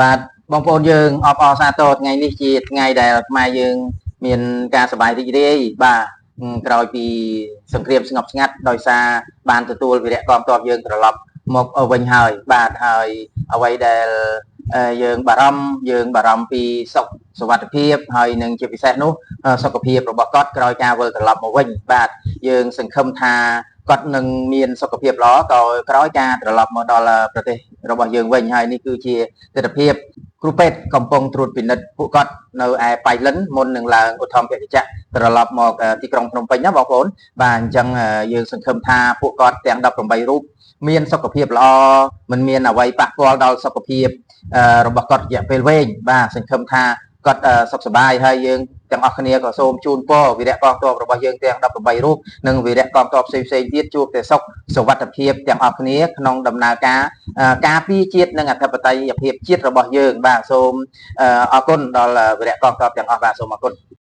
បាទបងប្អូនយើងអបអរសាទរថ្ងៃនេះជាថ្ងៃដែលខ្មែរយើងមានការសប្បាយរីករាយបាទក្រោយពីសង្គ្រាមស្ងប់ស្ងាត់ដោយសារបានទទួលវីរៈកងទ័ពយើងត្រឡប់មកវិញហើយបាទហើយអ្វីដែលយើងបារម្ភយើងបារម្ភពីសុខសុវត្ថិភាពហើយនឹងជាពិសេសនោះសុខភាពរបស់គាត់ក្រោយការវិលត្រឡប់មកវិញបាទយើងសង្ឃឹមថាគាត់នឹងមានសុខភាពល្អក៏ក្រោយការត្រឡប់មកដល់ប្រទេសរបស់យើងវិញហើយនេះគឺជាទិដ្ឋភាពគ្រូពេទ្យកំពុងត្រួតពិនិត្យពួកគាត់នៅឯប៉ៃលិនមុននឹងឡើងឧទ្ធម្ភាគចក្រត្រឡប់មកទីក្រុងភ្នំពេញណាបងប្អូនបាទអញ្ចឹងយើងសង្ឃឹមថាពួកគាត់ទាំង18រូបមានសុខភាពល្អមិនមានអ្វីប៉ះពាល់ដល់សុខភាពរបស់គាត់រយៈពេលវែងបាទសង្ឃឹមថាគាត់សុខសប្បាយហើយយើងទាំងអស់គ្នាក៏សូមជូនពរវីរៈកងទ័ពរបស់យើងទាំង18រូបនិងវីរៈកងទ័ពផ្សេងៗទៀតជួបតែសុខសុវត្ថិភាពទាំងអស់គ្នាក្នុងដំណើរការការពារជាតិនិងអធិបតេយ្យភាពជាតិរបស់យើងបាទសូមអរគុណដល់វីរៈកងទ័ពទាំងអស់បាទសូមអរគុណ។